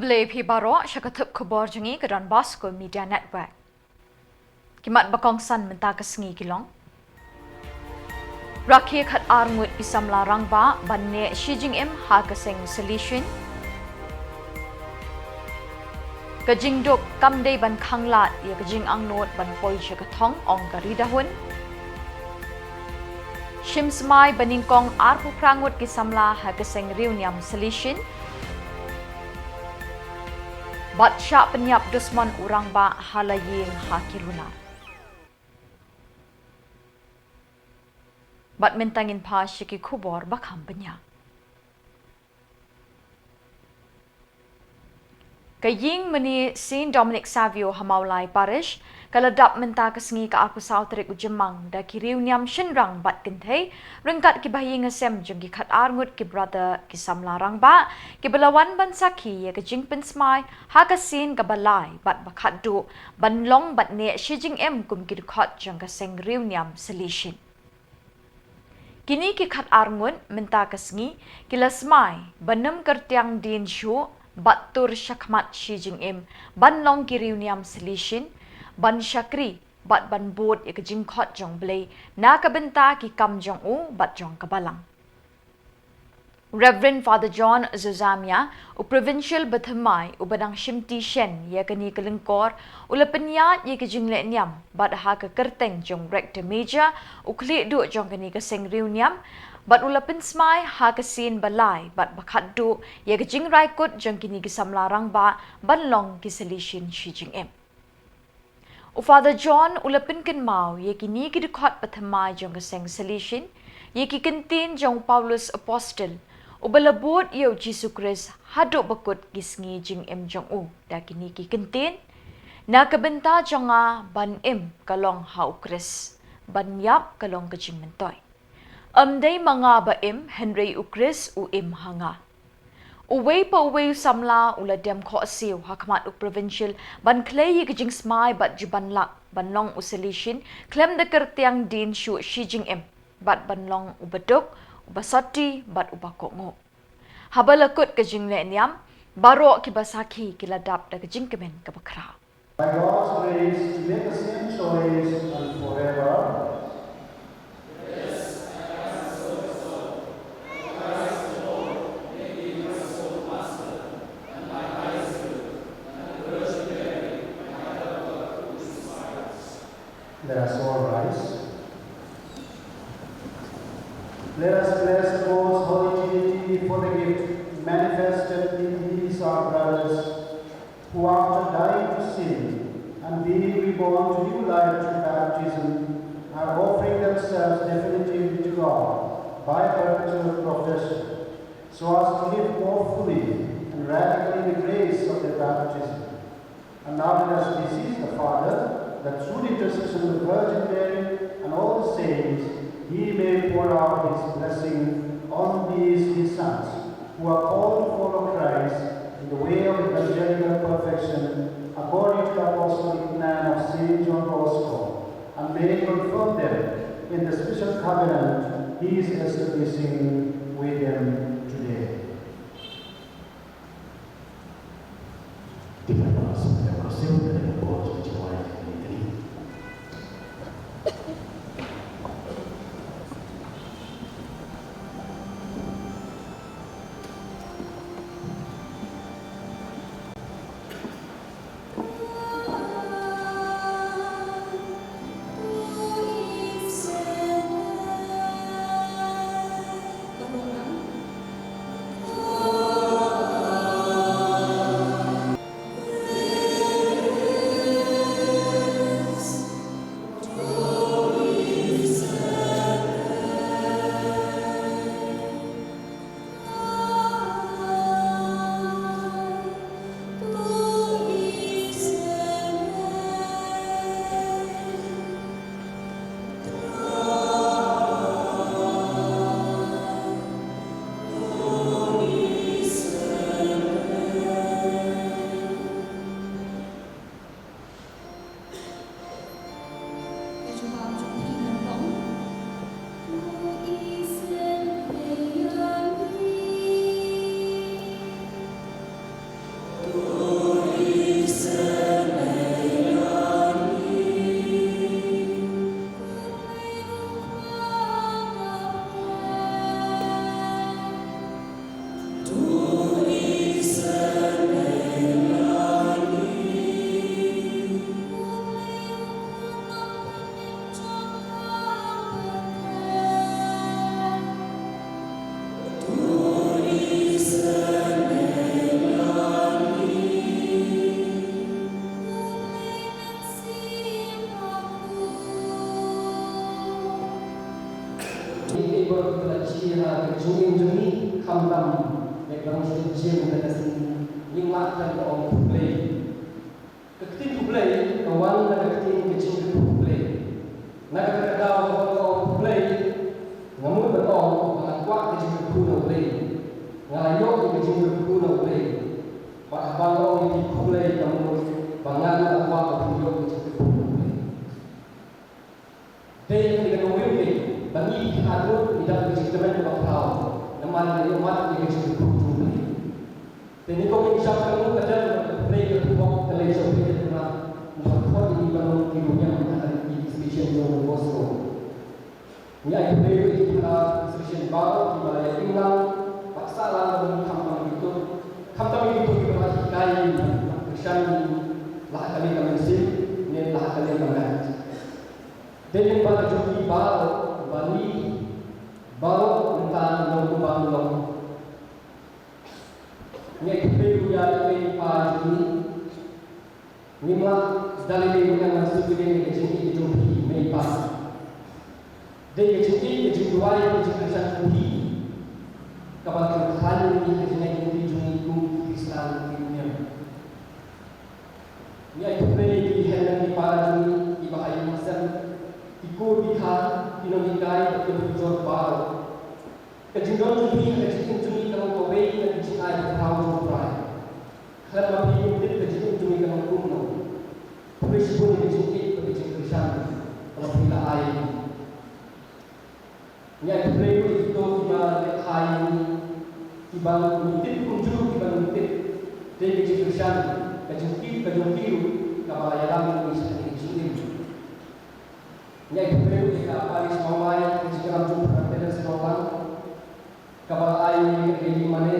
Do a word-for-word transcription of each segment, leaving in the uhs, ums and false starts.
Khublei phi baroh sha ka thup khubor jong ngi ka Don Bosco Media Network. Ki mat ba kongsan mynta ka sngi ki long: Rakhe khat ar ngut ki samla rangbah ban neh shi jingim ha ka seng Salesian. Ka jingduk kam dei ban khanglad ïa ka jingangnud ban poi sha ka thong, ong ka Ri Dahun. Shim smai ba nyngkong arphew phra ngut ki samla ha ka seng riewniam Salesian. Bad shah pynïap dusmon u rangbah ha la ïing ha Kirunar. Bad mynta ngin phai sha ki khubor ba kham bniah. Ka ïing mane Saint Dominic Savio ha Mawlai Parish ka la dap mynta ka sngi ka arphew saw tarik u Jymmang da ki riewniam shynrang bad kynthei ryngkat ki bahaïing hasem jong ki khat ar ngut ki brother ki samla rangbah kiba la wan ban sakhi ïa ka jingpynsmai ha ka sien kaba lai bad ba khatduh ban long bad neh shi jingim kum ki dkhot jong ka seng riewniam Salesian. Kine ki khat ar ngut mynta ka sngi ki la smai ban ym kyrtiang dien shuh bad tur shakhmat shi jingim ban long ki riewniam Salesian, ban shakri bad ban bud ïa ka jingkhot jong U Blei na ka bynta ki kam jong u bad jong ka Balang. Reverend Father John Zozamia, u Provincial bathymmai uba dang shimti shen ïa kane ka lyngkor, u la pynïaid ïa ka jingleh niam bad ha ka kyrteng jong u Rector Major, u khlieh duh jong kane ka seng riewniam, bad u la pynsmai ha ka sien ba lai bad ba khatduh ïa ka jingrai kut jong kine ki samla rangbah ban long ki Salesian shi jingim. U Father John u la pynkynmaw ïa kine ki dkhot bathymmai jong ka seng Salesian, ïa ki kyntien jong u Paulus Apostle, uba la bud ïa u Jisu Khrist haduh ba kut ki sngi jingim jong u da kine ki kyntien: Na ka bynta jong nga ban im ka long ha u Khrist, ban ïap ka long ka jingmyntoi. Ym dei ma nga ba im, hynrei u Khrist u im ha nga. Uwei pa uwei u samla u la dem khohsiew ha khmat u Provincial ban khlei ïa ka jingsmai bad ju ban lak ban long u Salesian khlem da kyrtiang dien shuh shi jingim, bad ban long uba duk, uba sotti bad uba kohnguh. Haba la kut ka jingleh niam, baroh kiba sakhi ki la dap da ka jingkmen kaba khraw. By God's grace, to make the same choice and forever. Let us all rise. Let us bless the most holy Trinity for the gift manifested in these our brothers, who after dying to sin and being reborn to new life through baptism, are offering themselves definitively to God by perpetual profession, so as to live more fully and radically in the grace of their baptism. And now let us beseech the Father that through the intercession of the Virgin Mary and all the saints, he may pour out his blessing on these his sons, who are called to follow Christ in the way of evangelical perfection, according to the apostolic plan of Saint John Bosco, and may confirm them in the special covenant he is establishing with them today. Ba ngi shu jin da ka sngi, ngim lah ban ong khublei. Ka ktien khublei ka wan na ka ktien ka jingkyrkhu khublei. Na kata ka daw haba nga ong khublei, nga mut ban ong ba nga kwah ka jingkyrkhu na U Blei. Nga la ïoh ïa ka jingkyrkhu na U Blei. Bad haba nga ong ïa phi khublei, ka mut ba nga ruh nga kwah ba phin ïoh ka jingkyrkhu na U Blei. Dei ïa kane ka dewïong ba ngi ki khynnah ruh ngi dap ka jingkmen kaba khraw namar ngi la ïoh mad ïa ka jingkyrkhu jong U Blei. Te nyngkong ngi shah kynmaw ka jan ba ka Blei ka pynbok ka lei jong U Blei ka dei ba u ban khot ïa ngi ban long ki riew niam ha ka ri ki Christian jong U Bosco. Ngi ai khublei ïa ki para Christian baroh kiba la ïa imlang bad sah lang ïa ngi khamtam ïa kito, khamtam ïa kito kiba la hikai ïa ngi, kyrshan ïa ngi la ha ka liang ka mynsiem ne la ha ka liang ka met. Dei lyngba jong ki baroh ba ngi baroh mynta ngi long kumba ngi long. Ngi ai khublei ruh ïa i mei i pa jong ngi. Ngim lah da lei lei ban ïa sngewthuh ïa ka jingïeit jong phi mei pa. Dei ka jingïeit, ka jingduwai, ka jingkyrshan jong phi kaba la khlaiñ ïa ka jingïeit jong phi jong ngi kum ki Khristan ki Hynñiewtrep. Ngi ai khublei ïa ki hynmen ki para jong ngi kiba ha ïing ha sem, ki kur ki kha, ki nonghikai bad ki nonghikai baroh. Ka jingdon jong ngi ha ka jingim jong ngi ka long kawei na ka jingai ba khraw jong U Trai. Khlem ma phi ngim tip ka jingim jong ngi ka long kumno. Khublei shibun ïa ka jingïeit bad ka jingkyrshan kaba phi la ai. Ngi ai khublei ruh ïa kito kiba lehkai ïa ngi, kiba ngim tip kumjuh ruh kiba ngim tip. Dei ka jingkyrshan, ka jingtip, ka jingtip ruh kaba la ïalam ïa ngi sha kane ka jingim. Ngi ai khublei ruh ïa ka Parish Mawlai, ka jingïalam jong u Brother Terence Mawlai, kaba la ai ïa ngi ka ïing mane.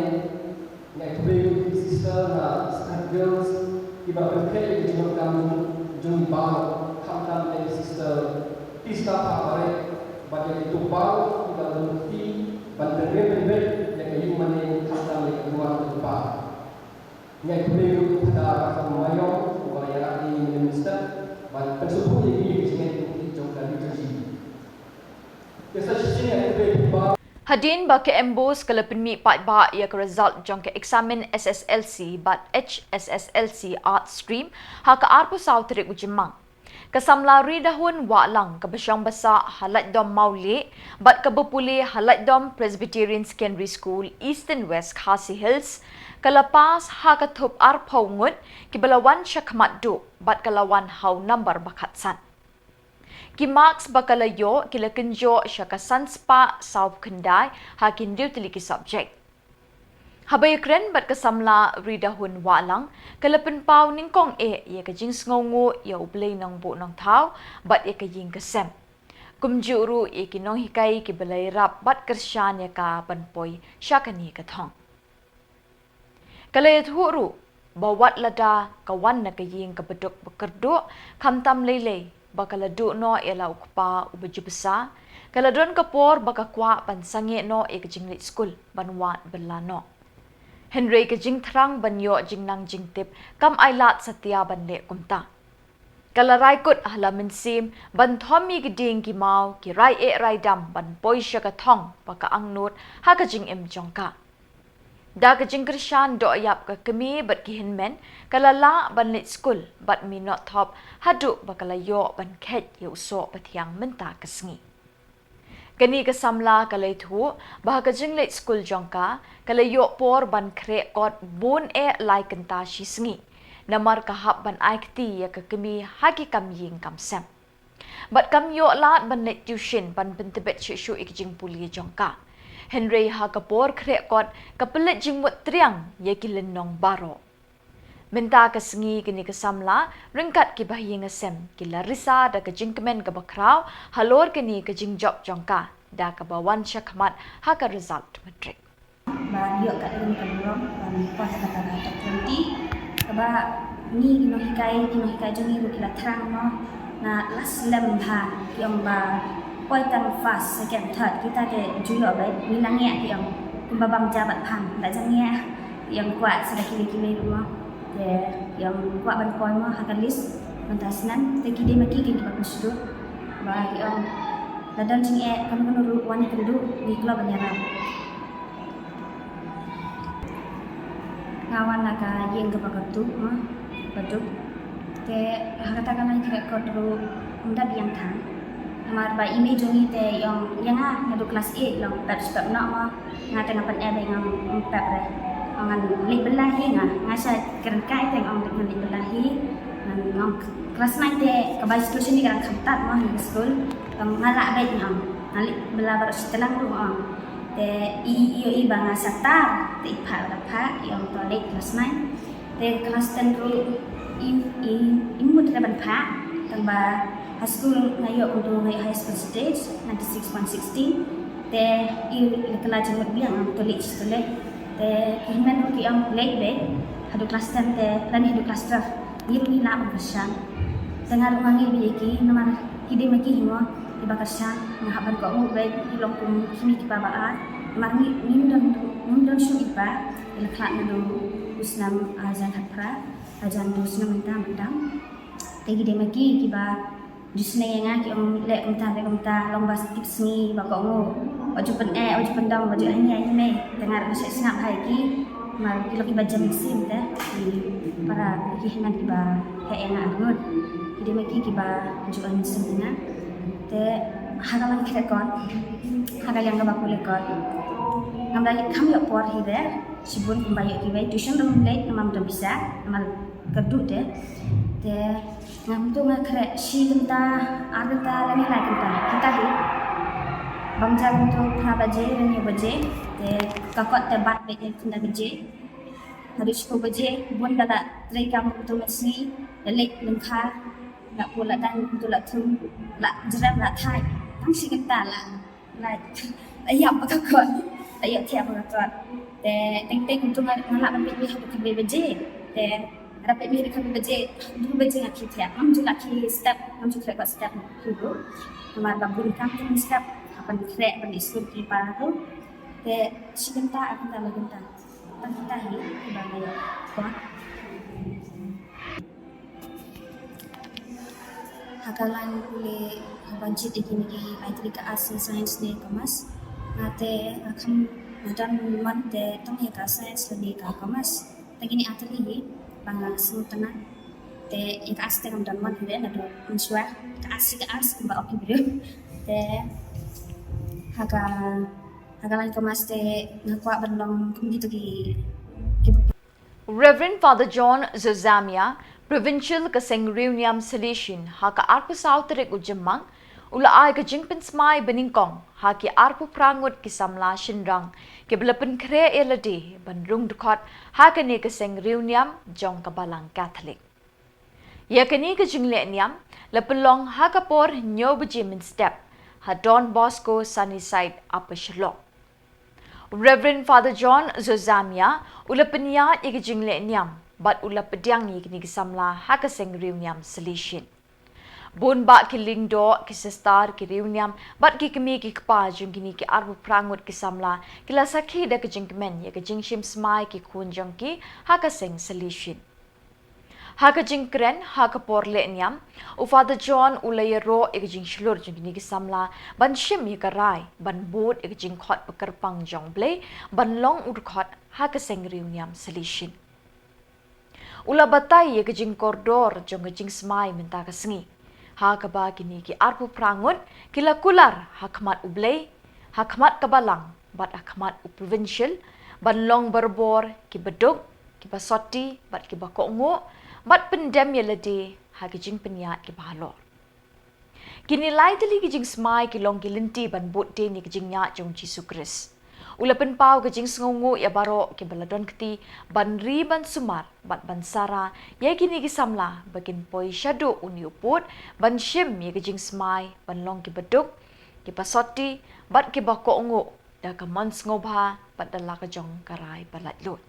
Ngi ai khublei ruh ïa ki sister na Sacred Girls kiba pynkhreh ïa ka jingdonkam jong ngi baroh, khamtam ïa ki sister Tista Phabare bad ïa kito baroh kiba la lynti ban pynrem pynbeit ïa ka ïing mane khamtam ïa ka duwan ka jong U Blei. Ngi ai khublei ruh ïa u Phadar Raffel Maiong uba la ïarap ïa ngi mynstep ban pynsngewthuh ïa ngi ïa ka jingngeit jong ka liturgy. Ïa sa shisien ngi ai khublei ïa phi baroh. Hadien ba ka MBOSE ka la pynmih paidbah ïa ka result jong ka eksamin SSLC bad HSSLC Arts Stream ha ka arphew saw tarik u Jymmang, ka samla Ridahun Wahlang kaba shong ba sah ha Laitdom Mawlieh bad kaba pule ha Laitdom Presbyterian Secondary School, Eastern West Khasi Hills, ka la pass ha ka thup arphew ngut kiba la wan shakhmat duh bad ka la wan ha u nambar ba khatsan. Ki marks ba ka la ïoh ki la kynjoh sha ka san spah sawphew khyndai ha ki hynriew tylli ki subject. Haba ïakren bad ka samla Ridahun Wahlang, ka la pynpaw nyngkong eh ïa ka jingsngewnguh ïa U Blei Nongbuh Nongthaw bad ïa ka ïing ka sem, kumjuh ruh ïa ki nonghikai kiba la ïarap bad kyrshan ïa ka ban poi sha kane ka thong. Ka la ïathuh ruh ba wat lada ka wan na ka ïing kaba duk ba kyrduh, khamtam lei lei ba ka la duh noh ïa la u kpa uba ju bsa, ka la don ka por ba ka kwah ban sangeh noh ïa ka jingleit skul ban wad bylla noh. Hynrei ka jingthrang ban ïoh jingnang jingtip kam ailad satia ban leh kumta. Ka la rai kut ha la mynsiem ban thom ïa ki dieng ki maw, ki rai eh rai dam ban poi sha ka thong ba ka angnud ha ka jingim jong ka. Da ka jingkyrshan doh ïap ka kmie bad ki hynmen, ka la lah ban leit skul bad mih noh thop haduh ba ka la ïoh ban kheit ïa u soh ba thiang mynta ka sngi. Kane ka samla ka la ïathuh ba ha ka jingleit skul jong ka, ka la ïoh por ban khreh kot bun eh lai kynta shi sngi, namar ka hap ban ai kti ïa ka kmie ha ki kam ïing kam sem. Bad kam ïoh lad ban leit tuition ban pyntbit shuh shuh ïa ka jingpule jong ka. Hynrei ha ka por khreh kot ka pynleit jingmut triang ïa ki lynnong baroh. Mynta ka sngi kane ka samla ryngkat ki bahaïing hasem ki la risa da ka jingkmen kaba khraw halor kane ka jingjop jong ka da kaba wan shakhmat ha ka result matric. Ba ïoh kat ïa ka burom ban poi ha kata ka top twenty. Kaba ngi ki nonghikai, ki nonghikai jong ngi ruh ki la thrang mo na last lem bha ki ong ba poi tang first, second, third, kita te ju ïoh ba ngi nang ngiah ki ong kumba bam ja bad phang da jang ngiah ki ong kwah sa da kine kine ruh mo. Te ki ong kwah ban poi mo ha ka list mynta snem te ki dei ma ki ki ba pynshlur ba ki ong la don jingeh kano kano ruh wan ïakynduh ngi kloi ban ïarap. Nga wan na ka ïing kaba kordor ma, ba duk. Te ha kata ka lain khreh kot ruh ym da biang than. Namar ba i mei jong ngi te i ong ïa nga naduh klas eight long pep step noh ma. Nga te nga pyneh ba ngam pep re. Ong ngan leit bylla hi nga. Nga shu kren kai te nga ong ngan leit bylla hi. Ngan ong klas nine te ka bai situation ni ka dang kham tad ma ha skul. Tang nga lah beit nga ong ngan leit bylla baroh shi tlang ruh nga ong. Te i ïohi ba nga sah tar te i phah la phah i ong to leit klas nine. Te klas ten ruh i i i mut re ban phah tang ba ha skul nga ïoh kumtu nga ïoh highest percentage ninety six point sixteen. Te i la kylla jingmut biang ong to leit shi to leit. Te ki hynmen ruh ki ong leit beit haduh klas ten te lane haduh klas twelve. Ngi ruh ngi lah ban kyrshan. Te nga ruh nga ngeit beit ïa ki namar ki dei ma ki hi mo kiba kyrshan. Nga hap ban kohnguh beit ki long kum ki mei kiba ba ar. Namar ngi ngim don ngim don shuh i pa. I la khlad naduh u snem arhajar khatphra, hajan dei u snem mynta mynta. Te ki dei ma ki kiba ju sneng ïa nga ki ong leh kumta leh kumta long ba tip sngi ba kohnguh. Wat ju pyneh, wat ju pyndong, wat ju aini aini mei. Te nga ruh nga sngap ha ki. Namar ki long kiba jem mynsiem te ki para ki hynmen kiba heh ïa nga arngut. Ki dei ma ki kiba ju ai mynsiem ïa nga. Te ha ka lain khreh kot, ha ka liang kaba pule kot, ngam da kham ïoh por hi re. Shibun kumba ïoh kiwei tuition ruh ngam leit namar ym don pisa namar kyrduh te. Te ngam tu nga khreh shi kynta, ar kynta lane lai kynta, kynta hi. Bam jar tu phra baje lane hynñiew baje. Te ka kot te bat beit ïa kynta baje. Haduh shiphew baje bun da la trei kam tu mynsngi, da leit lyngkha, la pu la dan tu la thung, la jrem la thait. Tang shi kynta la la ïap ba ka kot, la ïap thiah ba ka kot. Te teng teng tu nga lah ban peit beit haduh khatwei baje. Te haba peit beit haduh khatwei baje, dui baje nga khie thiah. Ngam ju lah khie step, ngam ju khreh kot step. Namar ba bun kam te step, hap ban khreh ban ïasuk ki para tu. Te shi kynta, ar kynta, lai kynta. Tang kynta hi kiba nga ïoh kot. Ha ka lain pule haba jied ïa kine ki lai tylli ka arts ne science ne commerce. Nga te nga kham, nga don mon te tang ïa ka science lane ka commerce. Te kine ar tylli hi ba nga sngewtynnat. Te ïa ka arts te ngam don mon hi re naduh mynshuwa. Ka arts hi ka arts kumba ong ki briew. Te ha ka, ha ka lain commerce te nga kwah ban long kum kito ki, ki Reverend Father John Zozamia, Provincial ka Seng Riewniam Salesian, ha ka arphew saw tarik u Jymmang, u la ai ka jingpynsmai banyngkong ha ki arphew phra ngut ki samla shynrang kiba la pynkhreh ïa lade ban rung dkhot ha kane ka seng riewniam jong ka Balang Katholik. Ïa kane ka jingleh niam la pynlong ha ka por hynñiew baje mynstep ha Don Bosco Sunnyside, Upper Shillong. Reverend Father John Zozamia u la pynïaid ïa ka jingleh niam bad u la pdiang ïa kine ki samla ha ka seng riewniam Salesian. Bun bah ki lyngdoh, ki sister, ki riewniam bad ki kmie ki kpa jong kine ki arphew phra ngut ki samla ki la sakhi da ka jingkmen ïa ka jingshim smai ki khun jong ki ha ka seng Salesian. Ha ka jingkren ha ka por leh niam, u Father John u la ïaroh ïa ka jingshlur jong kine ki samla ban shim ïa ka rai ban bud ïa ka jingkhot ba kyrpang jong U Blei ban long u dkhot ha ka seng riewniam Salesian. U la batai ïa ka jingkordor jong ka jingsmai mynta ka sngi, ha kaba kine ki arphew phra ngut ki la kular ha khmat U Blei, ha khmat ka Balang bad ha khmat u Provincial ban long barabor kiba duk, kiba sotti bad kiba kohnguh bad pyndem ïa lade ha ki jingpynïaid kiba halor. Kine lai tylli ki jingsmai ki long ki lynti ban bud dien ïa ki jingïaid jong U Jisu Khrist. U la pynpaw ka jingsngewnguh ïa baroh kiba la don kti ban ri ban sumar bad ban sara ïa kine ki samla ba kin poi shaduh une u pud ban shim ïa ka jingsmai ban long kiba duk, kiba sotti bad kiba kohnguh da ka mon sngewbha bad da la ka jong ka rai ba laitluid.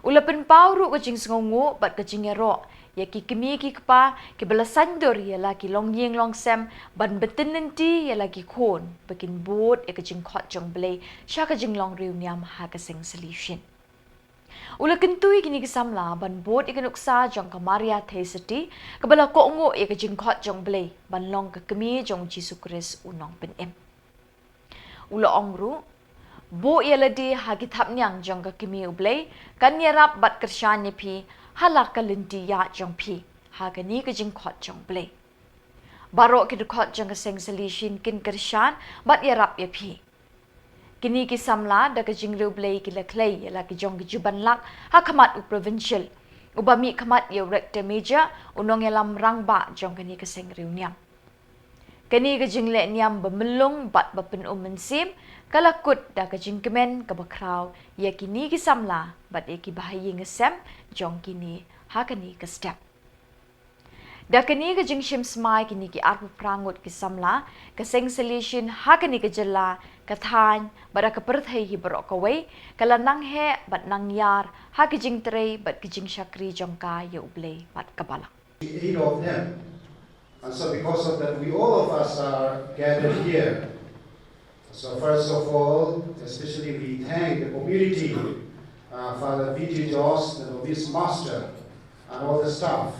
U la pynpaw ruh ka jingsngewnguh bad ka jingïaroh ïa ki kmie ki kpa kiba la saiñdur ïa la ki longïing longsem ban btin lynti ïa la ki khun ba kin bud ïa ka jingkhot jong U Blei sha ka jinglong riewniam ha ka seng Salesian. U la kyntu ïa kine ki samla ban bud ïa ka nuksa jong ka Maria Theisotti kaba la kohnguh ïa ka jingkhot jong U Blei ban long ka kmie jong U Jisu Khrist u Nongpynim. U la ong ruh, Buh ïa lade ha ki thapniang jong ka kmie U Blei, kan ïarap bad kyrshan ïa phi ha la ka lynti ïaid jong phi ha kane ka jingkhot jong U Blei. Baroh ki dkhot jong ka seng Salesian kin kyrshan bad ïarap ïa phi. Kine ki samla da ka jingriewblei ki la khlei ïa la ki jong ki juban lak ha khmat u Provincial, uba mih khmat ïa u Rector Major, u nongïalam rangbah jong kane ka seng riewniam. Kane ka jingleh niam ba mlung bad ba pynum mynsiem ka la kut da ka jingkmen kaba khraw ïa kine ki samla bad ïa ki bahaïing hasem jong kine ha kane ka step. Da kane ka jingshim smai kine ki arphew phra ngut ki samla, ka seng Salesian ha kane ka jylla, ka thaiñ bad ha ka pyrthei hi baroh kawei ka la nang heh bad nang ïar ha ka jingtrei bad ka jingshakri jong ka ïa U Blei bad ka balang. Eight of them. And so because of that, we all of us are gathered here. So first of all, especially we thank the community, uh, Father P J Joss, the novice master, and all the staff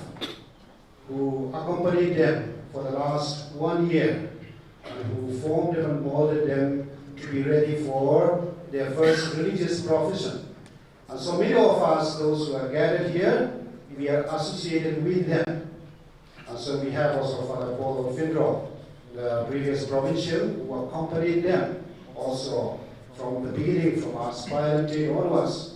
who accompanied them for the last one year and who formed them and molded them to be ready for their first religious profession. And so many of us, those who are gathered here, we are associated with them. And so we have also Father Paul Finro, the previous provincial, who accompanied them also from the beginning, from our aspirant day onwards.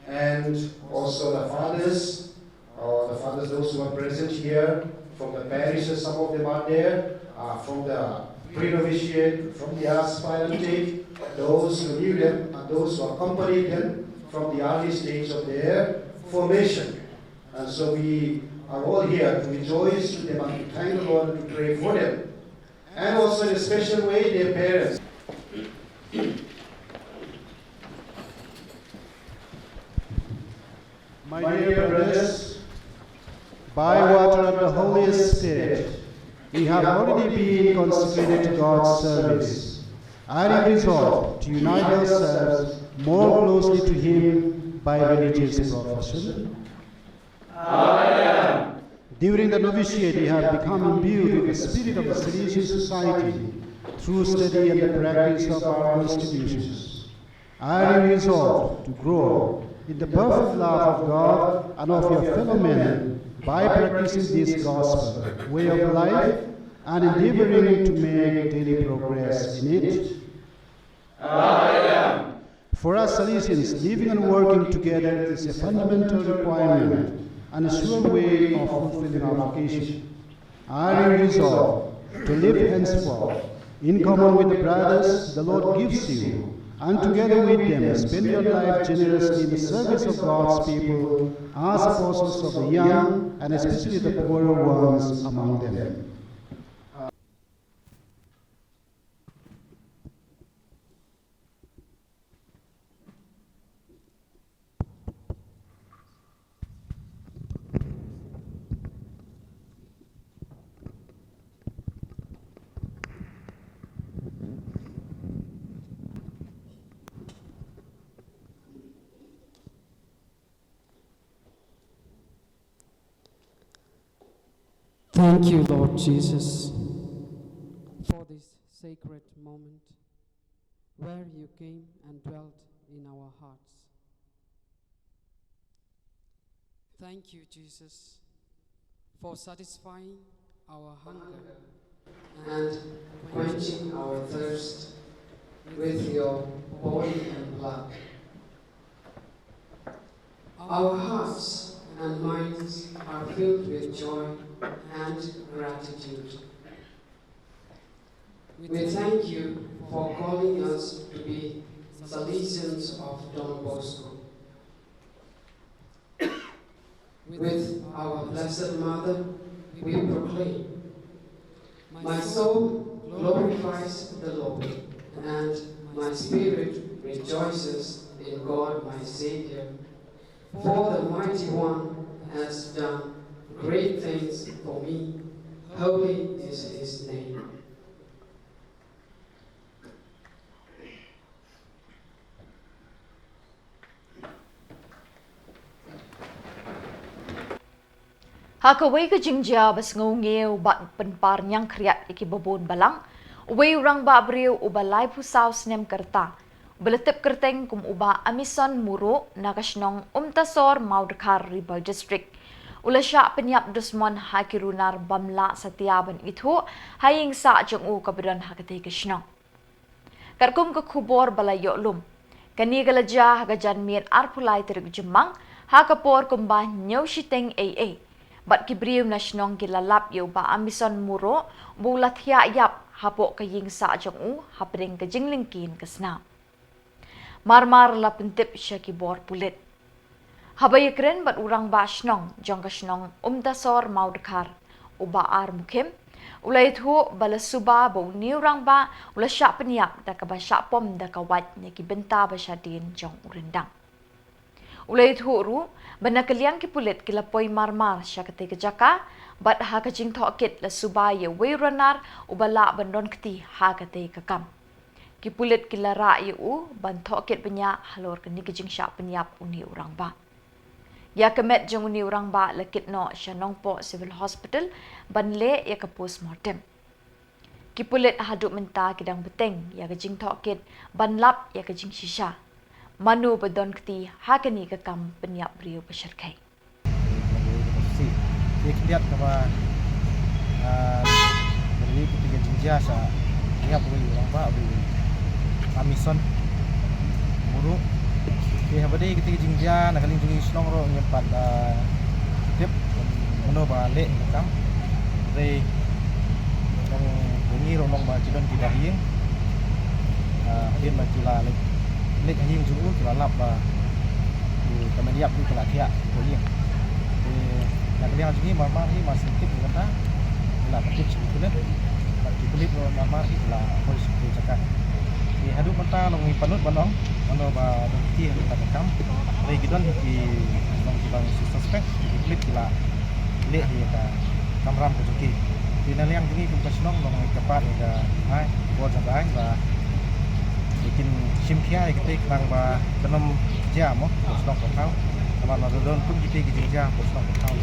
And also the fathers, uh, the fathers, those who are present here from the parishes, some of them are there, uh, from the pre-novitiate, from the aspirant day, those who knew them and those who accompanied them from the early stage of their formation. And so we are all here to rejoice with them and to thank the Lord and to pray for them. And also in a special way, their parents. My dear brothers, by water and the Holy Spirit, we have already been consecrated to God's service. Are you resolved to unite yourselves more closely to Him by religious profession? I am. During the novitiate, we have become imbued with the spirit of the Salesian society through study and the practice of our constitutions. Are you resolved to grow in the perfect love of God and of your fellow men by practicing this gospel way of life and endeavoring to make daily progress in it? I am. For us Salesians, living and working together is a fundamental requirement and a sure way of fulfilling our vocation. Are you resolved to live henceforth in common with the brothers the Lord gives you, and together with them spend your life generously in the service of God's people as apostles of the young and especially the poorer ones among them? Thank you, Lord Jesus, for this sacred moment where you came and dwelt in our hearts. Thank you, Jesus, for satisfying our hunger and quenching our thirst with your body and blood. Our hearts and minds are filled with joy and gratitude. We thank you for calling us to be Salesians of Don Bosco. With our Blessed Mother, we proclaim, "My soul glorifies the Lord, and my spirit rejoices in God my Savior. For the Mighty One has done great things for me. Holy is his name." Ha kawei ka jingjia ba sngew ngiew bad pynpar ñiangkhriat ïa ki babun balang, uwei u rangbah briew uba laiphew saw snem ka rta, ba la tip kyrteng kum u Bah Amison Muruk na ka shnong Umtasor, Mawdkhar, Ri Bhoi District, u la shah pynïap dusmon ha ki runar bym lah satia ban ithuh ha ïing sah jong u kaba don ha katei ka shnong. Katkum ka khubor ba la ïoh lum, kane ka la jia ha ka janmiet arphew lai tarik Jymmang, ha ka por kumba hynñiew shiteng eiei, bad ki briew na shnong ki la lap ïa u Bah Amison Muruk ba u la thiah ïap hapoh ka ïing sah jong u hapdeng ka jinglyngkien ka snam. Marmar la pyntip sha ki bor pulit. Haba ïakren bad u rangbah shnong jong ka shnong Umtasor, Mawdkhar, u Bah R Mukhim, u la ïathuh ba la suba ba une u rangbah u la shah pynïap da kaba shah pom da ka wait na ki bynta ba shadien jong u ryndang. U la ïathuh ruh ba na ka liang ki pulit ki la poi marmar sha katei ka jaka, bad ha ka jingtohkit la suba ïa uwei u runar uba lah ban don kti ha katei ka kam. Ki pulit ki la rah ïa u ban tohkit bniah halor kane ka jingshah pynïap une u rangbah. Ïa ka met jong une u rangbah la kit noh sha Nongpoh Civil Hospital ban leh ïa ka postmortem. Ki pulit haduh mynta ki dang bteng ïa ka jingtohkit ban lap ïa ka jingshisha, mano ba don kti ha kane ka kam pynïap briew ba shyrkhei. Te khyndiat kaba, ah, ba dei kata ka jingjia sa ïap uwei u rangbah, uwei u Amison Muruk. Te haba dei kata ka jingjia na ka liang jong ngi shnong ruh ngim pat, ah, tip mano ba leh ïa ka kam. Hynrei long jong ngi ruh long ba ki don ki ba ha ïing. Ah, hadien ba ki la leit, leit ha ïing jong u ki la lap ba u ka met ïap u ka la thiah hapoh ïing. Te na ka liang jong ngi marmar hi mar sngewtip ïa kata, ngi la pyntip sha ki pulit, bad ki pulit ruh marmar hi ki la poi sha kata ka jaka. Te haduh mynta long ngi pynlut ban ong mano ba don kti ha kata ka kam. Hynrei ki don hi ki long ki bang suspect, ki pulit ki la leh hi ïa ka kamram ka jong ki. Te na liang jong ngi kum ka shnong long ngi kyrpad ïa ka, ai, bor jong ka aiñ ba kin shim khia ïa kata khnang ba kan ym jia mo ka shnong ka thaw. Namar lada don kum kita ki jingjia ka shnong ka thaw,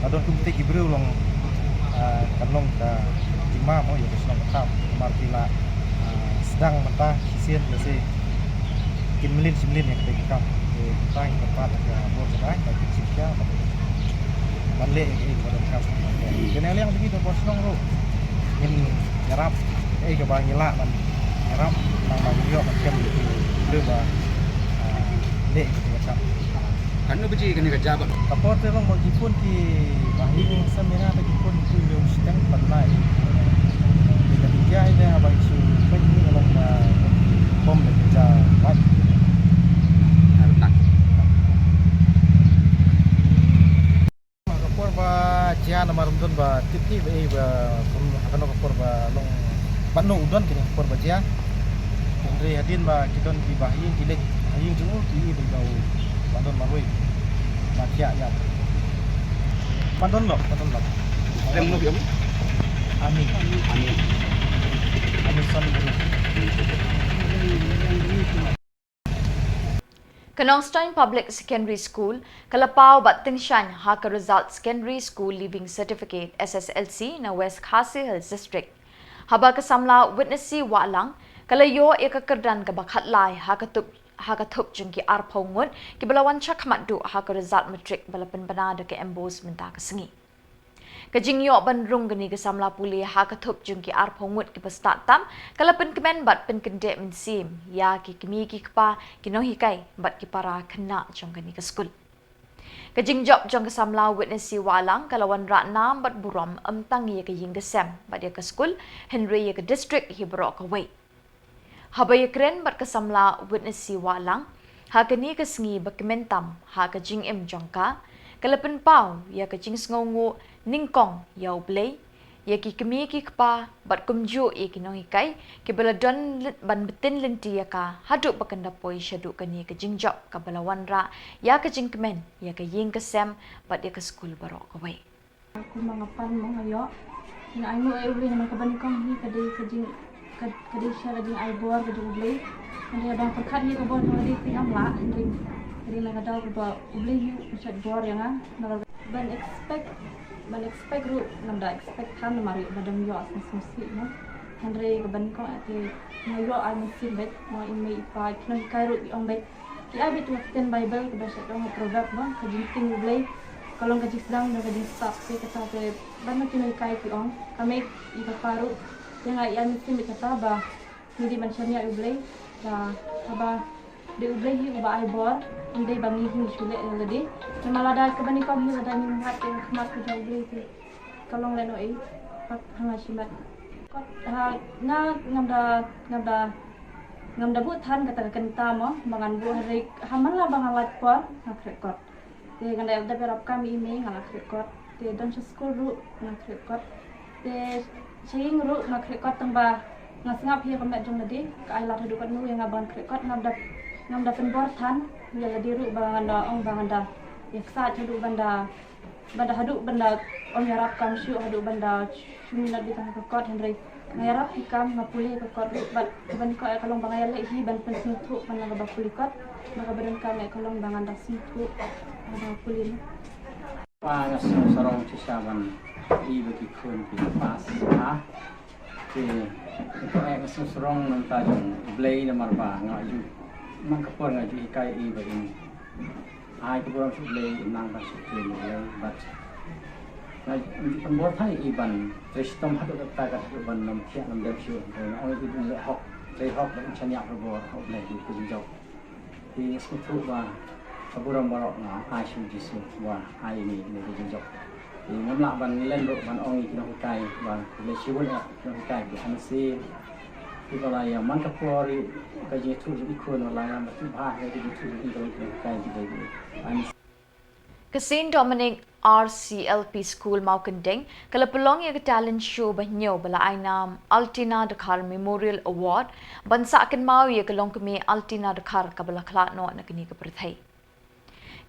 lada don kum kita ki briew long, ah, kan long ka jingma mo ïa ka shnong ka thaw. Namar ki la, ah, sdang mynta shisien lehse kin mlien shi mlien ïa kata ki kam. Te mynta ngi kyrpad ïa ka bor jong ka aiñ ba kin shim khia ba ban leh ïa kaei kaba donkam. Te na liang jong ngi ka bor shnong ruh ngin ïarap kaei kaba ngi lah ban ïarap, tang ba ngin ïoh ban kem ïa ki briew ba, ah, leh ïa kata ka kam. Katno baje kane ka jia bad? Ka por te long ba ki phone ki ba ha ïing sem ïa nga te ki phone ki hynñiew shiteng pat lai. Te ka jingkhia hi te haba ngi shu peit hi ka long ba pom da ka jia wait. Ka por ba jia namar ym don ba tip hi ba ei ba kum ha kano ka por ba long, ba no u don kane ka por ba jia. Hynrei hadien ba ki don ki ba ha ïing ki leit ha ïing jong u ki ïohi ba u ba don marwei ba thiah ïap. Ba don lok, ba don lok. Lem no biang? Ami. Ami. Ami son. Ka Nongstoiñ Public Secondary School ka la paw bad tyngshaiñ ha ka result Secondary School Leaving Certificate, S S L C, na West Khasi Hills District. Haba ka samla Witnessy Wahlang ka la ïoh ïa ka kyrdan kaba khatlai ha ka thup, ha ka thup jong ki arphew ngut kiba la wan shakhmat duh ha ka result matric ba la pynbna da ka MBOSE mynta ka sngi. Ka jingïoh ban rung kane ka samla pule ha ka thup jong ki arphew ngut kiba stad tam ka la pynkmen bad pynkyndeh mynsiem ïa ki kmie ki kpa, ki nonghikai bad ki para khynnah jong kane ka skul. Ka jingjop jong ka samla Witnessy Wahlang ka la wanrah nam bad burom ym tang ïa ka ïing ka sem bad ïa ka skul, hynrei ïa ka district hi baroh kawei. Haba ïakren bad ka samla Witnessy Wahlang ha kane ka sngi ba kmen tam ha ka jingim jong ka, ka la pynpaw ïa ka jingsngewnguh nyngkong ïa U Blei, ïa ki kmie ki kpa bad kumjuh ïa ki nonghikai kiba la don lyn-, ban btin lynti ïa ka haduh ba kan da poi shaduh kane ka jingjop kaba la wanrah ïa ka jingkmen ïa ka ïing ka sem bad ïa ka skul baroh kawei. Kumba nga pan mo nga ïoh. Nga ainguh ïa U Blei namar kaba nyngkong hi ka dei ka jing, ka, ka dei sha ka jingai bor ka jong U Blei. Nga dei ba pyrkhat ïa ka bor jong nga dei phi ngam lah, hynrei ka dei na ka daw kaba U Blei hi u shet bor ïa nga. Namar ban expect, ban expect ruh ngam da expect than namar ïa ba dang ïoh sngewsih mo. Hynrei ka ban ko ate nga ïoh ai mynsiem bad mo i mei i pa i khnang kai ruh i ong bad ki ai bad tu ktien Bible ka ba sha dong proverb mo ka jingtieng U Blei ka long ka jingsdang da ka jingstad te kata te ban ma ki mei kai ki ong ka mei i ka pa ruh te nga i ai mynsiem bad kata ba ngi di ban shaniah U Blei ba ba de U Blei hi uba ai bor ym dei ba ngi hi shu leh lade. Namar lada ka ban i kom hi lada ngi mat te khmat ka jong U Blei te ka long lano ei pat hanga shimat. Kot ha nga ngam da ngam da ngam da buh than kata ka kynta mo ba ngan buh hynrei ha man la ba nga lait por nga khreh kot. Te ngan da da berap kam i mei nga la khreh kot. Te don sha skul ruh nga khreh kot. Te sha ïing ruh nga khreh kot tang ba nga sngap hi ka met jong lade ka ai lad haduh katno ïa nga ba ngan khreh kot ngam da ngam da pynbor than ïa lade ruh ba ngan da ong ba ngan da ïa ksa haduh ban da Ban da haduh ban da ong ïarap kam shuh haduh ban da shu minot bita ha ka kot hynrei nga ïarap hi kam nga pule ha ka kot ruh bad ka ban ko ka long ba nga ïaleh hi ban pynsngewthuh ban la ka ba pule kot ba ka ba don kam ka long ba ngan da sngewthuh ba nga pule. Pa nga sngewsarong shisha ban i ba ki khun ki pass ha. Te ko ek sngewsarong nangta jong U Blei namar ba nga ju man ka por nga ju hikai i ba in ai ka burom sha U Blei in nang ban shu kren U Blei bad nga ju pynbor than i ban trei shitom haduh katta ka haduh ban nym thiah nym dem shuh. Nga ong i ban leh hok trei hok ban shaniah ka bor ha U Blei ka jingjop. Te nga sngewthuh ba ka burom baroh nga ai sha U Jisu ba ai ïa ngi ïa ka jingjop. Te ngam lah ban len ruh ban ong ïa ki nonghikai ba ki leh shibun eh ki nonghikai ki ha mynsiem. Ki ba la ïa man ka por ïa ka jingïathuh jong i khun ba la ïa ma ki bha ïa ka jingïathuh jong i ka long ki nonghikai ki dei ki ai mynsiem. Ka Saint Dominic R C L P School Mawkyndeng ka la pynlong ïa ka talent show ba hynñiew ba la ai nam Altina Dkhar Memorial Award ban sah kynmaw ïa ka longkmie Altina Dkhar kaba la khlad noh na kane ka pyrthei.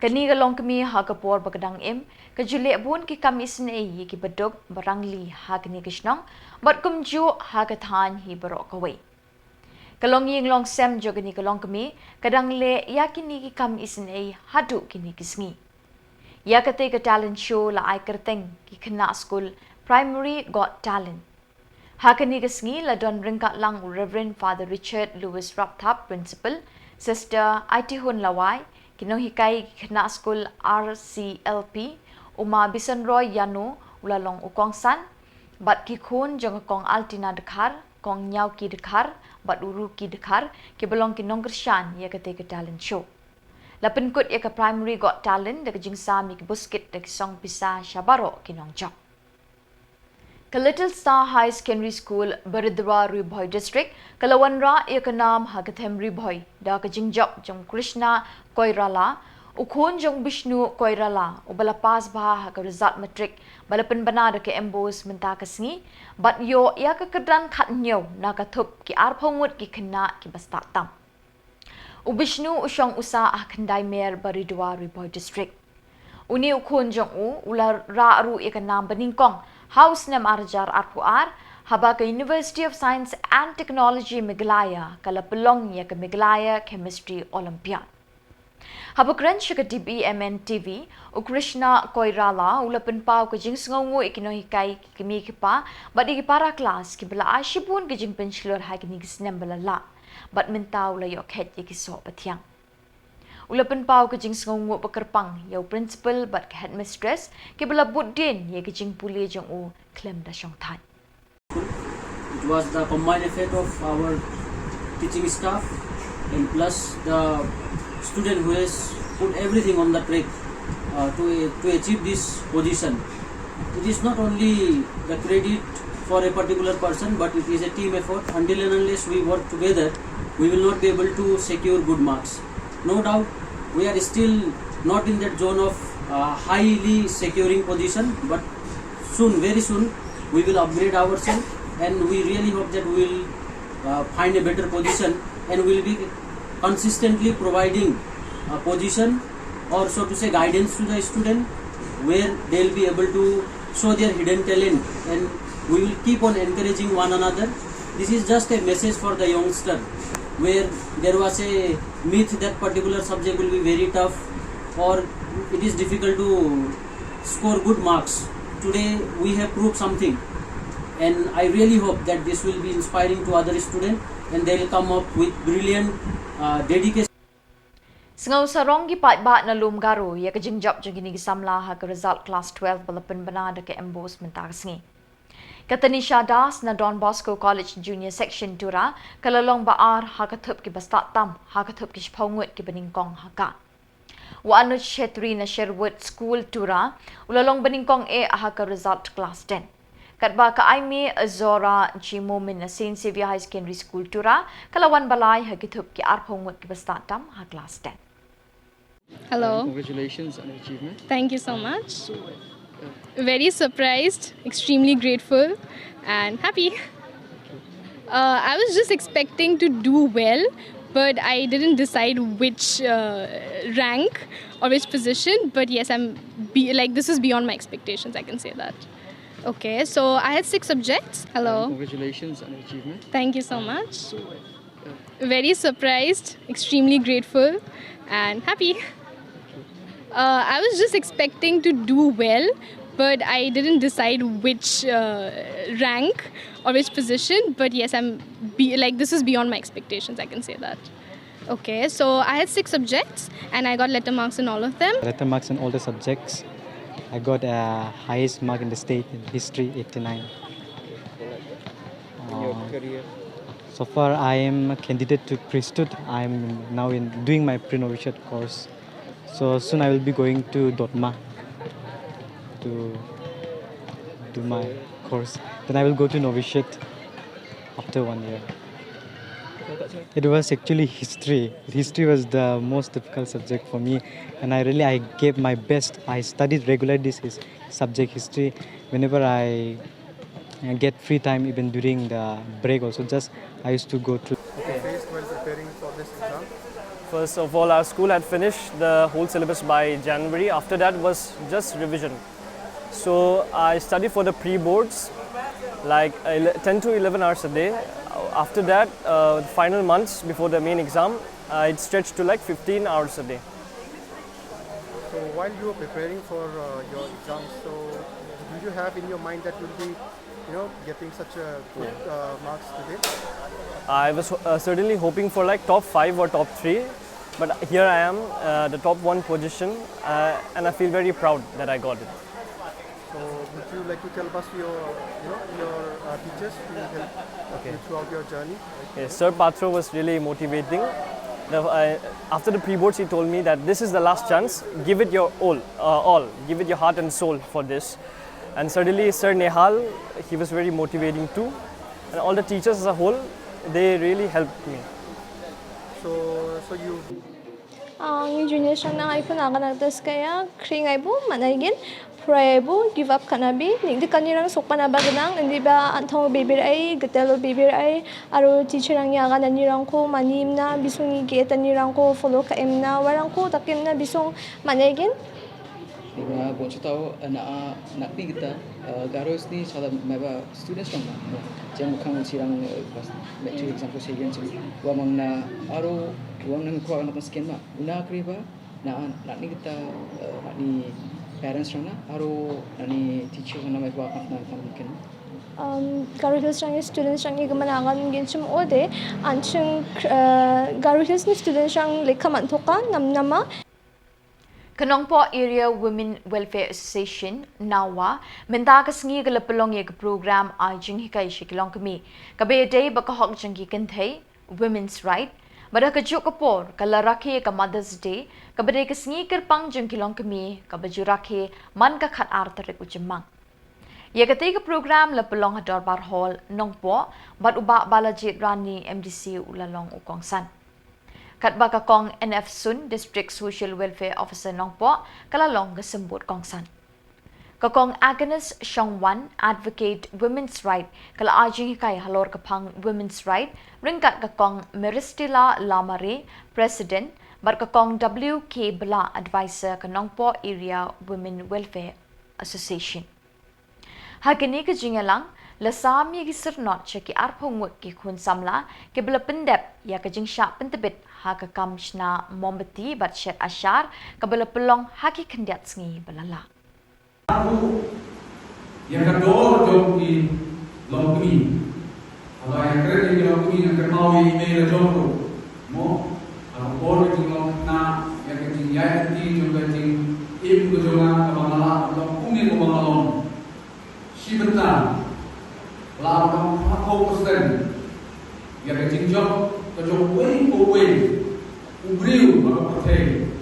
Kane ka longkmie ha ka por ba ka dang im ka ju leh bun ki kam isynei ïa ki baduk barangli ha kane ka shnong bad kumjuh ha ka thaiñ hi baroh kawei. Ka longïing longsem jong kane ka longkmie ka dang leh ïa kine ki kam isynei haduh kine ki sngi. Ïa kata ka talent show la ai kyrteng ki khynnah skul Primary Got Talent. Ha kane ka sngi la don ryngkat lang u Reverend Father Richard Lewis Rapthap, Principal, Sister Aitihun Lawai, ki nonghikai ki khynnah skul R C L P, u Ma Bisonroy Yano u la long u kongsan bad ki khun jong ka Kong Altina Dkhar, Kong Ñiawki Dkhar bad u Ruki Dkhar ki ba long ki nongkyrshan ïa kata ka talent show. La pynkut ïa ka Primary Got Talent da ka jingsam ïa ki buskit da ki song pisa sha baroh ki nongjop. Ka Little Star High Secondary School, Baridua, Ri Bhoi District ka la wanrah ïa ka nam ha ka them Ri Bhoi da ka jingjop jong Krishna Koirala, u khun jong Bishnu Koirala u ba la pass bha ha ka result matric ba la pynbna da ka MBOSE mynta ka sngi bad ïoh ïa ka kyrdan khathynñiew na ka thup ki arphew ngut ki khynnah ki ba stad tam. U Bishnu u shong u sah ha Khyndai Mer, Baridua, Ri Bhoi District. Une u khun jong u u la rah ruh ïa ka nam banyngkong ha u snem ar hajar arphew ar haba ka University of Science and Technology Meghalaya ka la pynlong ïa ka Meghalaya Chemistry Olympiad. Haba kren sha ka D B M N T V, u Krishna Koirala u la pynpaw ka jingsngewnguh ïa ki nonghikai, ki kmie ki kpa bad ïa ki para klas ki ba la ai shibun ka jingpynshlur ha kine ki snem ba la lah bad mynta u la ïoh khet ïa ki soh ba thiang. U la pynpaw ka jingsngewnguh ba kyrpang ïa u principal bad ka headmistress ki ba la bud dien ïa ka jingpule jong u khlem da shong thait. It was the combined effect of our teaching staff and plus the student who has put everything on the track uh, to, to achieve this position. It is not only the credit for a particular person, but it is a team effort. Until and unless we work together, we will not be able to secure good marks. No doubt, we are still not in that zone of uh, highly securing position, but soon, very soon, we will upgrade ourselves, and we really hope that we will uh, find a better position, and we will be consistently providing a position or, so to say, guidance to the student, where they'll be able to show their hidden talent, and we will keep on encouraging one another. This is just a message for the youngster, where there was a myth that particular subject will be very tough or it is difficult to score good marks. Today we have proved something. And I really hope that this will be inspiring to other students and they'll come up with brilliant uh, dedication. Sngew sarong ki paidbah na Lum Garo ïa ka jingjop jong kine ki samla ha ka result class twelve ba la pynbna da ka MBOSE mynta ka sngi. Ka Tanisha Das na Don Bosco College Junior Section Tura ka la long ba ar ha ka thup ki ba stad tam ha ka thup ki shiphew ngut ki ba nyngkong ha ka. U Anuj Chhetri na Sherwood School Tura u la long ba nyngkong eh ha ka result class ten. Katba ka Aimee Azora G Momin na Saint Xavier High Secondary School Tura ka la wan ba lai ha ki thup ki arphew ngut ki ba stad tam ha class ten. Hello. Congratulations on your achievement. Thank you so much. Very surprised, extremely grateful, and happy. Uh, I was just expecting to do well, but I didn't decide which uh, rank or which position. But yes, I'm be- like this is beyond my expectations. I can say that. Okay, so I had six subjects. Hello. Congratulations on your achievement. Thank you so much. Very surprised, extremely grateful, and happy. Uh, I was just expecting to do well, but I didn't decide which uh, rank or which position. But yes, I'm be- like this is beyond my expectations. I can say that. Okay, so I had six subjects and I got letter marks in all of them. Letter marks in all the subjects. I got a highest mark in the state in history, eighty-nine. In your Uh, career. So far, I am a candidate to priesthood. I am now in doing my pre-novitiate course. So soon I will be going to Dotma to do my course. Then I will go to novitiate after one year. It was actually history. History was the most difficult subject for me, and I really I gave my best. I studied regularly this his- subject history. Whenever I uh, get free time, even during the break, also just I used to go through. Faced while preparing for this exam? First of all, our school had finished the whole syllabus by January. After that was just revision. So I studied for the pre-boards, like ele- ten to eleven hours a day. After that, uh, the final months before the main exam, uh, it stretched to like fifteen hours a day. So while you were preparing for uh, your exams, so did you have in your mind that you'll be, you know, getting such a good uh, marks today? I was uh, certainly hoping for like top five or top three, but here I am, uh, the top one position, uh, and I feel very proud that I got it. So would you like to tell us your, you know, your uh, teachers who helped Okay. you throughout your journey? Yes, Sir Patro was really motivating. The, uh, after the pre-boards, he told me that this is the last chance. Give it your all, uh, all. Give it your heart and soul for this. And certainly, Sir Nehal, he was very motivating too. And all the teachers as a whole, they really helped me. So, so you Ang junior shrang nang ai pun akan aktas kaya kring ai bu man ai gin pray bu give up kana bi nik de kani rang sok pana ba genang indi ba antong bibir ai getel bibir ai aro teacher ang ya kan ani rang ko mani imna bisung ni ge tani rang ko follow ka imna warang ko tak imna bisung man ai gin. Nga bon chutau na na pi kita Garo sni sala meba students pang ma jam khang sirang matric exam ko segen sini wa mang na aro wa nang ko na skin ma una kriba na na ni kita na ni parents rang na aro na ni teacher rang na meba kan na kan ken. Um, Garo Hills rangi students rangi gumana ngan gin chim ode anching uh, Garo Hills ni students rang lekha man thoka nam nama. Ka Nongpoh Area Women Welfare Association, NAWA, mynta ka sngi ka la pynlong ïa ka program ai jinghikai sha ki longkmie kaba ïadei bad ka hok jong ki kynthei, Women's Right, bad ha kajuh ka por ka la rakhe ïa ka Mother's Day kaba dei ka sngi kyrpang jong ki longkmie kaba ju rakhe man ka khatar tarik u Jymmang. Ïa katei ka program la pynlong ha Dorbar Hall, Nongpoh, bad u Bah Balajied Rani, MDC, u la long u kongsan. Katba ka Kong N F Sun, District Social Welfare Officer Nongpoh, ka la long ka symbud kongsan. Ka Kong Agnes Shongwan, Advocate Women's Right, ka la ai jinghikai halor ka phang Women's Right, ryngkat ka Kong Meristila Lamare, President, bad ka Kong W K Blah, Advisor ka Nongpoh Area Women Welfare Association. Ha kane ka jingïalang, la sam ïa ki syrnod sha ki arphew ngut ki khun samla kiba la pyndep ïa ka jingshah pyntbit ha ka kam shna mombati bad shet ashar kaba la pynlong ha ki khyndiat sngi ba la lah. Ïa ka dor jong ki Longkmie. Haba ïakren ïa ki longkmie, nga kynmaw ïa i mei la jong ruh. Mo, ha ka por ka jinglong khynnah, ïa ka jingïaid lynti jong ka jingim ka jong nga, kaba nga lah ban long kumne kumba nga long. Shi bynta la ban long ha ka percent ïa ka jingjop ka jong uwei pa uwei u briew ha ka pyrthei.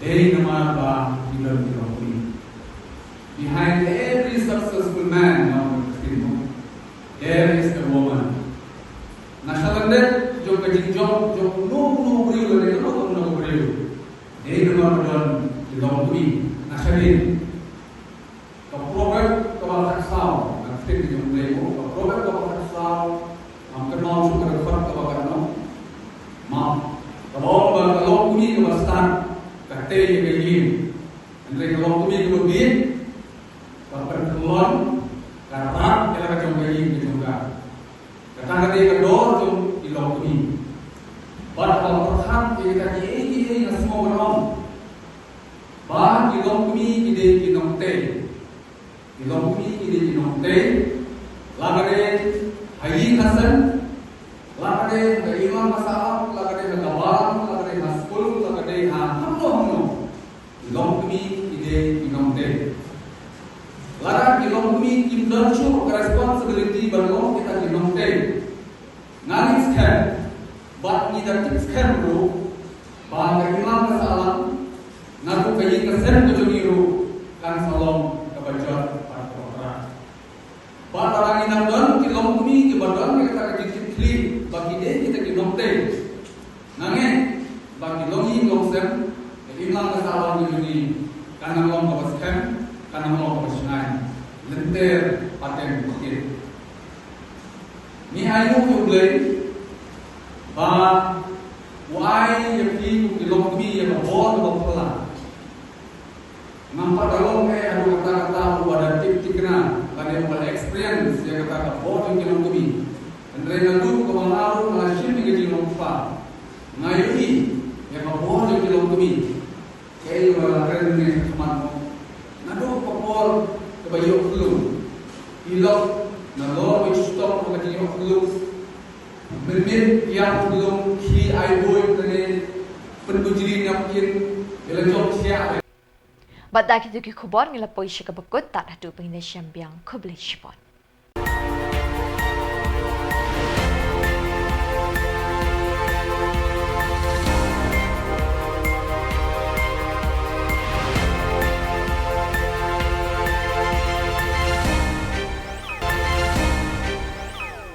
Dei namar ba ngi don ki longkmie. Behind every successful man, nga ong ïa phi mo, there is a woman. Na shalyndet jong ka jingjop jong uno uno u briew lane kano kano u briew, dei namar ba don ki longkmie. Na shadien, ka Proverb kaba khatsaw, nga kren ïa u Blei mo, ka Proverb kaba khatsaw, ngam kynmaw shuh ka dkhot kaba katno. Mo, kaba ong ba ka longkmie kaba stad ka tei ïa ka ïing. Hynrei ka longkmie kaba bieit ka pynkyllon, ka rat ïa la ka jong ka ïing ka jong ka. Kata ka dei ka dor jong ki longkmie. Bad haba pyrkhat ïa kita kiei kiei, nga sngew ban ong ba ki longkmie ki dei ki nongtei. Ki longkmie ki dei ki nongtei. La ka dei ha ïing ha sem, la ka dei ha ka imlang ka sahlang, la ka dei ha ka balang, la ka dei ha skul, la ka dei ha hangno hangno. Ki longkmie ki dei ki nongtei. Lada ki longkmie kim don shuh ka responsibility ban long kita ki nongtei, nga ngeit skhem bad ngi da tip skhem ruh ba ka imlang ka sahlang, naduh ka ïing ka sem ka jong ngi ruh, kan sa long kaba jot bad kaba khraw. Bad lada ngi nang don ki longkmie kiba don ïa kata ka jingkitkhlieh ba ki dei kita ki nongtei, nga ngeit ba ki longïing longsem, ka imlang ka sahlang ka jong ngi kan nang long kaba skhem, kan nang long kaba shngaiñ lynter pateng pakit. Ngi ainguh ïa U Blei ba u ai ïa phi ki longkmie ïa ka bor kaba phylla. Ngam pat da long eh haduh katta katta uba da tip thikna lane uba da experience ïa kata ka bor jong ki longkmie. Hynrei naduh kaba nga ruh nga la shim ïa ka jinglong kpa, nga ïohi ïa ka bor jong ki longkmie. Kaei kaba la kren mynne ha khmat mo, naduh ka por kaba ïoh khyllung, i lok nalor ba i shitom ha ka jingïoh khyllung. Mynmiet ïa khyllung, khie ai buit lane pynbujli napkin, ïa la jong thiah. Bad da kito ki khubor ngi la poi sha kaba kut, tad haduh ba ngin ïashem biang, khublei shibun.